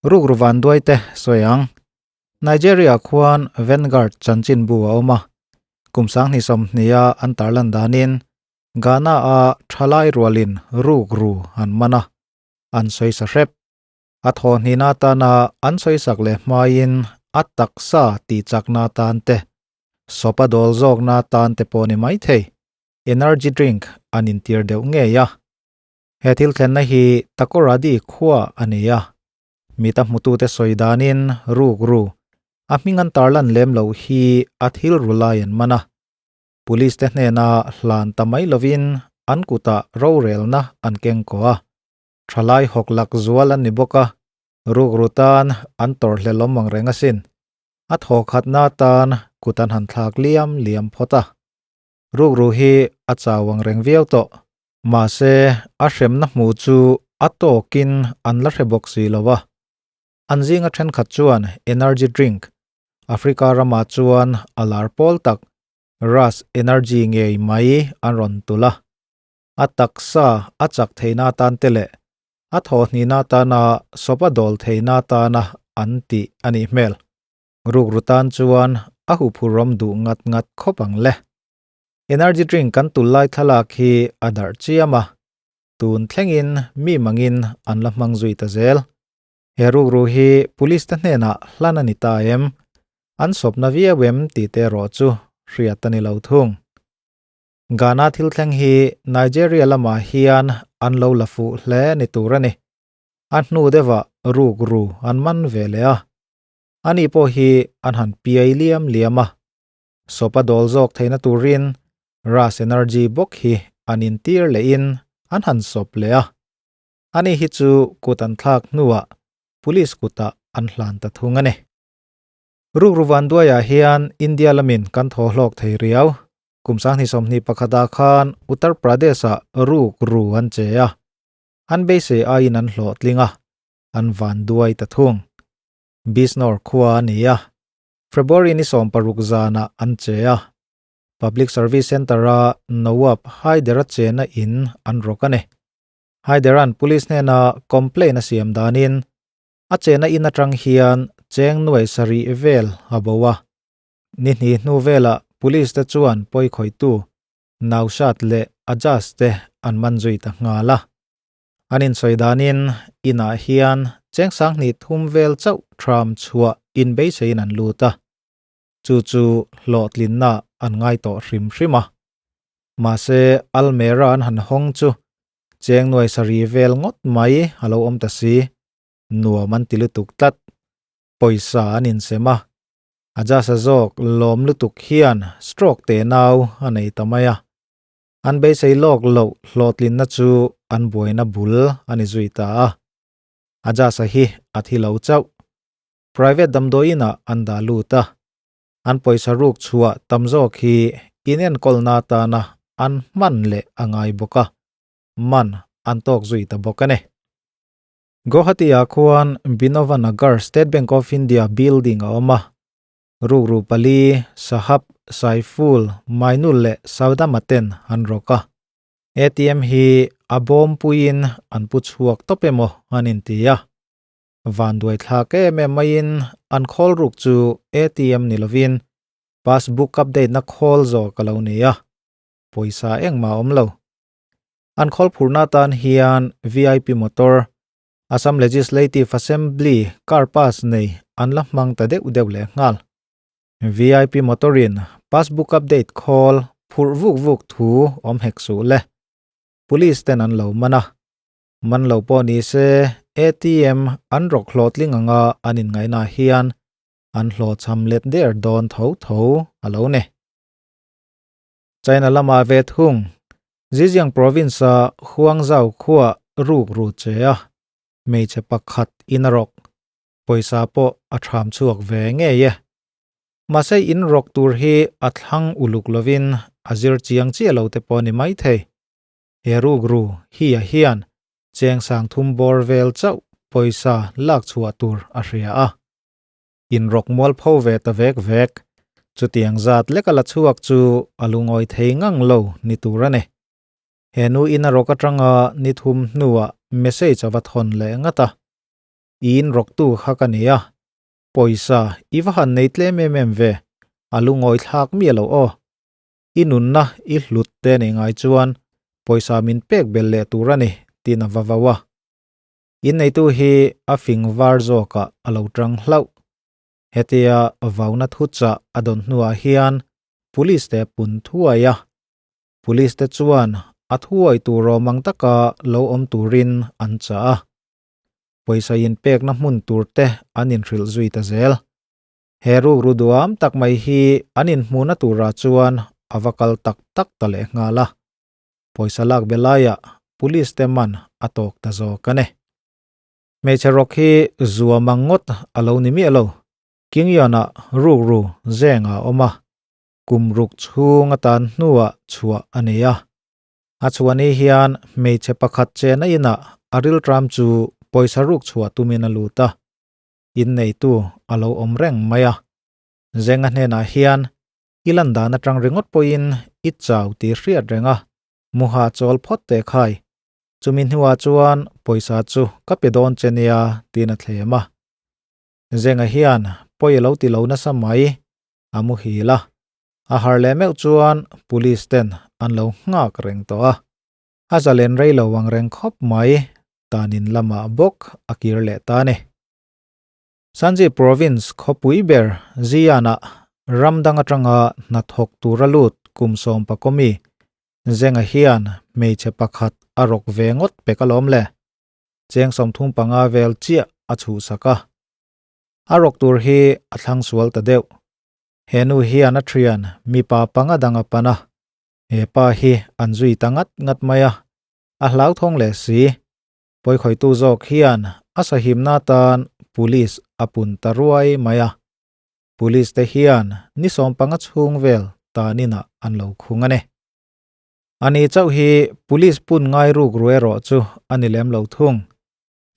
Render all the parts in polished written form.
Rukru vanduai te sawi ang. Nigeria khuan Vanguard chanchinbu a awm a, kum 2020 a an tarlan danin Ghana a thalai rualin rukru an man a, an sawi sa hrep. A thawhhnihna atana an sawi sak leh hmain a taksa tihchakna atan te, sawpa dawl zawkna atan te pawh ni maithei, energy drink an intir deuh ngei a. He thil thlenna hi Takoradi khua a ni a, Mita hmutute sawi danin rukru a hming an tarlan lem loh hi a thil ru lai an man a. Police te hnena hlan ta mai lovin an kutah rorelna an keng kawh a. Thalai hawk lak zual an ni bawk a, rukru tan an tawrhhlel awm ang reng asin. A thawkhatna atan kut an han thlak liam liam phawt a. Rukru hi a chau ang reng viau tawh. Mahse, a hremna hmuh chu a tawkin an la hre bawk si lo a. An zinga thenkhat chuan energy drink, Africa ramah chuan a lar pawl tak, Rush Energy ngei mai an rawn tulh a. A taksa a chak theihna atan te leh a thawhhnihna atana sawp a dawl theihna atana an tih a nih hmel. Rukru tan chuan a huphurhawm duh ngat ngat khawp ang le. Energy drink kan tul lai thlalak hi a darh chiam a, tun thlengin mi mangin an la hmang zui ta zel. He rukru hi police te hnenah hlan a ni ta em? An sawpna viau em tih te erawh chu hriat a ni lo thung. Ghana thil thleng hi Nigeria lamah hian an lo la fuh hle ni tur a ni. A hnu deuhah rukru an man ve leh a, ani pawh hi an han piai liam liam a. Sawpa dawl zawk theihna turin Ras Energy bawk hi an intir lehin an han sawp leh a. Ani hi chu kut an thlak hnuah Police kutah an hlan ta thung a ni. Rukru Vanduaiah hian India lamin kan thaw hlawk thei riau. Kum 2021 ah khan Uttar Pradesh-ah rukru an che a. An beisei aiin an hlawhtling a, an vanduai ta thung. Bisnor khua a ni a. February ni 16 zanah an che a, Public Service Centre-a Nawab Haider-a chena in an rawk a ni. Haider-a'n Police hnena complaint a siam danin a chena in atang hian cheng nuai sarih vel a bo a. Ni hnih hnu velah Police te chuan pawikhawihtu Naushad leh Ajaz te an man zui ta nghal a. An insawi danin inah hian cheng 3000 vel chauh thram chhuah inbeiseiin an lut a, chu chu hlawhtlinna an ngai tawh hrim hrim a. Mahse, almera an han hawng chu cheng nuai sarih vel ngawt mai a lo awm ta si, nuam an ti lutuk tlat. Pawisa an insem a, a jasa zawk lawm lutuk hian stroke tenau a nei ta mai a. An beisei lawk loh hlawhtlinna chu an buaina bul a ni zui ta a. Ajasa hi a thi lo chauh. Private damdawiinah an dah lut a. An pawisa ruk chhuah tam zawk hi inenkawlna atana an hman leh a ngai bawk a, man an tawk zui ta bawk a ni. Guwahati-ah khuan Binova Nagar State Bank of India building a awm a. Rukru pali, Sahab, Saiful, Mainul leh Saudama ten an rawk a. ATM hi a bawm puiin an pu chhuak tawp emaw an inti a. Vanduai thlak em em maiin an khawl ruk chu ATM ni lovin passbook update na khawl zawk a lo ni a, pawisa engmah a awm lo. An khawl phurna atan hian VIP motor, Assam Legislative Assembly car pass nei an la hmang ta deuh deuh leh nghal. VIP motor-in passbook update khawl phurh vuk vuk thu awm hek suh le. Police ten an lo man a. Man lo pawh ni se ATM an rawk hlawhtling anga an inngaihnaah hian an hlawhchham let der dawn tho tho a lo ni. China lamah ve thung Zhejiang province-a Huangzhou khua ruk ru che a, hmeichhe pakhat in a rawk. Pawisa pawh a tham chhuak ve ngei e. Mahse in rawk tur hi a thlang uluk lovin a zir chiang chiah lo te pawh a ni maithei. He ruk ru hi a hian cheng 3000 bawr vel chauh pawisa lak chhuah tur a hria a. In rawk mual pho ve ta vek vek. Chutiang zat leka la chhuak chu a lungawi thei ngang lo ni tur a ni. He nu in a rawk atanga ni thum hnuah message a va thawn leh ngat a. I in rawktu kha ka ni a, pawisa i va han nei tlem em em ve, a lungawi thlak miah lo aw. I nunna i hlut te nei ngai chuan pawisa min pek belh leh tur a ni, tiin a va vau a. Inneitu hi a fing var zawkah a lo tang hlauh. Hetia vauna thuchah a dawn hnuah hian Police te pun thuai a. Police te chuan a thuai tur awm ang taka lo awm turin an chah a. Pawisa inpekna hmun tur te an inhrilh zui ta zel. He rukru duham tak mai hi an inhmuhna turah chuan a va kal tak tak ta leh nghal a. Pawisa lak be laiah Police te man a tawk ta zawk a ni. Hmeichhe rawk hi zuam ang ngawt a lo ni miah lo. Kingyana rukru zeng a awm a, kum ruk chhung atan hnuah chhuah a nei a. A chhuah ni hian hmeichhe pakhat chena inah a rilṭam chu pawisa ruk chhuah tumin a lut a, inneitu a lo awm reng mai a. Zenga hnenah hian i lan dan aṭang ringawt pawhin i chau tih hriat reng a, muha chawl phawt teh khai. Chumi hnuah chuan pawisa chu ka pe dawn che nia tiin a thlem a. Zenga hian pawi a lo ti lo nasa mai, a muhil a. A har leh meuh chuan police ten an lo nghak reng tawh a. A zalen rei lo ang reng khawp mai, tanin lamah bawk a kir leh ta a ni. Shanxi Province khawpui ber Xi'an-ah ram dang atanga hnathawk tura lut kum sawmpakawmi Zhenga hian hmeichhe pakhat a rawk ve ngawt pek alawm le. Cheng 35 vel chiah a chhuhsak a. A rawk tur hi a thlang sual ta deuh. He nu hian a thian mipa panga dang a pan a. He pa hi an zui ta ngat ngat mai a. A hlauthawng leh si. Pawikhawihtu zawk hian a sahimna atan Police a pun ta ruai mai a. Police te hian ni 15 chhung vel tan inah an lo khung a ni. Ani chauh hi Police pun ngai rukru erawh chu a ni lem lo thung.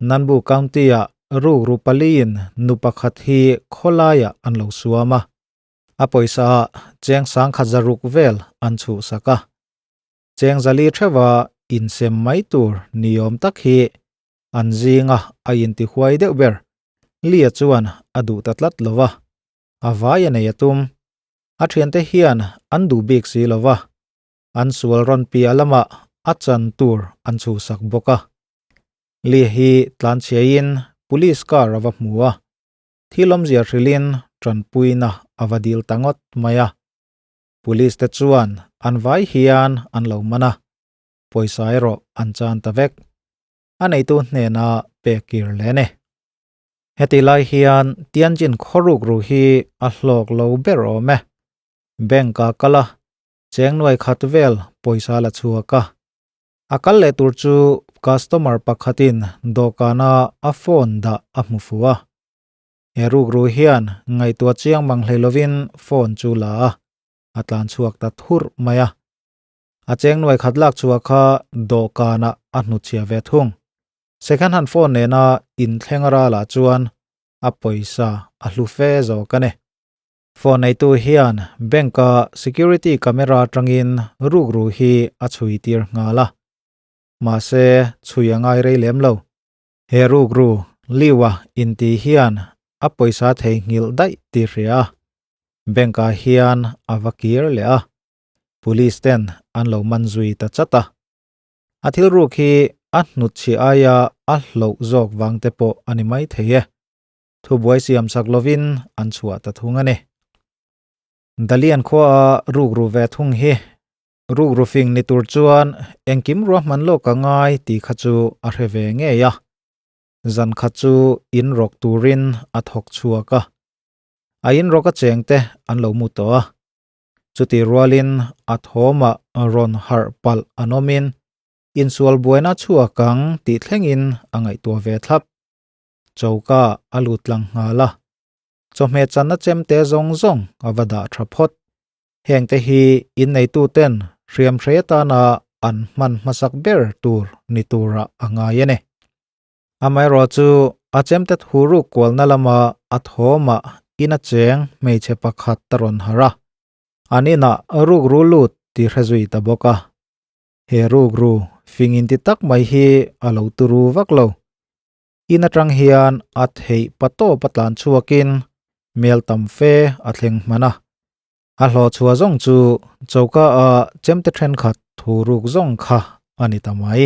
Nanbu County-ah rukru paliin nu pakhat hi khawlaiah an lo suam a. A pawisa ah cheng sangkhat zaruk vel an chhuhsak a. Cheng zali theuha insem mai tur niawm tak hi an zinga a intihuai deuh ber. Lia chuan a duh ta tlat lo va, a vai a nei a tum. A thiante hian an duh bik si lo va, an sual rawn piah lamah a chan tur an chhuhsak bawk a. Lia hi tlanchhiain police car a va hmu a, thil awmzia hrilhin tanpuina a va dil ta ngawt mai a. Police te chuan an vai hian an lo man a, pawisa erawh an chan ta vek. A neitu hnena pek kir leh a ni. Heti lai hian Tianjin khawruk ru hi a hlawk lo ber awm e. Bank ah kal a, cheng nuai khat vel pawisa la chhuak a. A kal leh tur chu customer pakhatin dawhkana a phone dah a hmu fuh a. He rukru hian ngaihtuah chiang mang hlei lovin phone chu la a, a tlan chhuak ta thurh mai a. A cheng nuai khat lak chhuah kha dawhkanah a hnutchhiah ve thung. Second hand phone nena inthleng ralah chuan a pawisa a hlu fe zawk a ni. Phone neitu hian bank-a security camera atangin rukru hi a chhui tir nghal a. Mahse, chhui a ngai rei lem lo. He rukru Liu-a inti hian a pawisa theihnghilh daih tih hria a, bank-ah hian a va kir leh a, police ten an lo man zui ta chat a. A thil ruk hi a hnutchhi aia a hloh zawk vang te pawh a ni mai thei e. Thubuai siam chak lovin an chhuah ta thung a ni. Dalian khuaa rukru ve thung hi Rukru fing ni tur chuan engkim ruahman lawk a ngai tih kha chu a hre ve ngei a. Zan khat chu in rawk turin a thawk chhuak a. A in rawk a cheng te an lo mu tawh a. Chutih rualin a thawmah rawn harh palh an awmin insual buaina chhuak ang tih thlengin a ngaihtuah ve thlap. Choka a lut tlang nghal a. Chawhmeh channa chemte zawng zawng a va dah tha phawt. Hengte hi inneituten hriamhrei atana an hman hmasak ber tur ni turah a ngai a ni. Amaherawhchu, a chemte thu ruk kualna lama a thawmah ina cheng hmeichhe pakhat a rawn harh a, an inah rukru lut tih hre zui ta bawk a. He rukru fing inti tak mai hi a lo turu vak lo. In atang hian a theih patawp a tlan chhuakin mel tam fe a thleng hman a. A hlawh chhuah zawng chu choka a chemte thenkhat thu ruk zawng kha a ni ta mai.